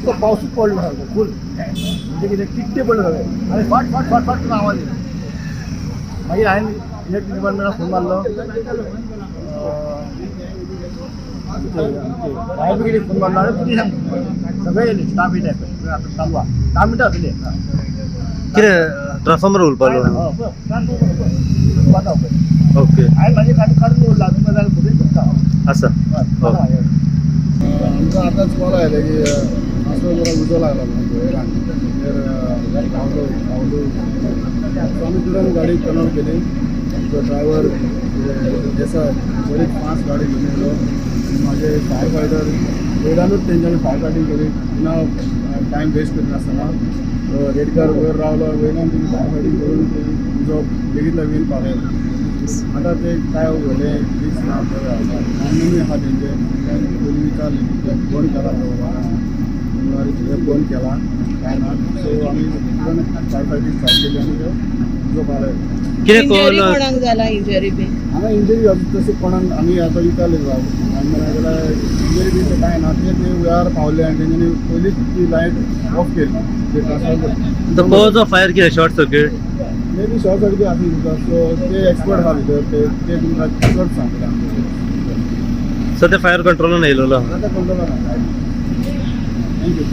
आख्खो पावसूच पडलो सारको फूल, म्हणजे कितें किट्टे पडले सगळे आनी फाट फाट फाट फाट करून आवाज येयलो. मागीर हांवें इलेक्ट्रीक डिपार्टमेंटाक फोन मारलो, फायर ब्रिगेडीक फोन मारलो आनी पुलिसांक फोन मारलो. सगळे येयले, स्टाफ येयले पळय, आतां चालू आहा, 10 मिनटां जातली. कितें ट्रान्सफॉर्मर उलपालो? पळय. ओके. हांवें म्हाजें काडून काडून दवरलां, तुमकां जाल्यार फुडें सोदता. आसा. हय. आमकां आतांच कॉल आयले की मातसो जरा उजो लागला म्हणून भुंयेरान. मागीर पावलो पावलो, सो आमी तुरंत गाडी टर्न केली. आमचो ड्रायव्हर देसाय बरीच फास्ट गाडी घेवन येयलो आनी म्हाजे फायर फायटर वयल्यानूच तेंच्यांनी फायर फायटींग केली बिना टायम वेस्ट करिनासतना. रेडकार वयर रावलो, वयल्यान तेणी फायर फायटींग करून ते उजो बेगीतल्या बेगीन पावयलो. आतां ते काय व्हडलें रिस्क ना, बरें आसा. लायनमॅनूय आहा तेंचे, पयलीं विचारलें की बंद केला तो बाबा, सगळें बंद केला काय ना. सो आमी तुरंत फायर फायटींग स्टार्ट केली आनी त्यो उजो पालयलो. कितें इंजरी कॉल कोणाक जाला, इंजरी बी? हांगा इंजरी अजून तशें कोणाक आमी आतां विचारलें लायनमॅनाक जाल्यार इंजरी बी कांय ना. ते ते वेळार पावले आनी तेंच्यांनी पयलींच ती लायट ऑफ केली ते ट्रान्सफॉर्मर. कॉज ऑफ फायर कितें? Short circuit? May be short circuit आसूं तुमकां. सो ते एक्सपर्ट आहा भितर, ते ते तुमकां चड सांगतले आमकां. सो ते फायर कंट्रोलान येयलेलो आहा. आतां कंट्रोलान. Thank you.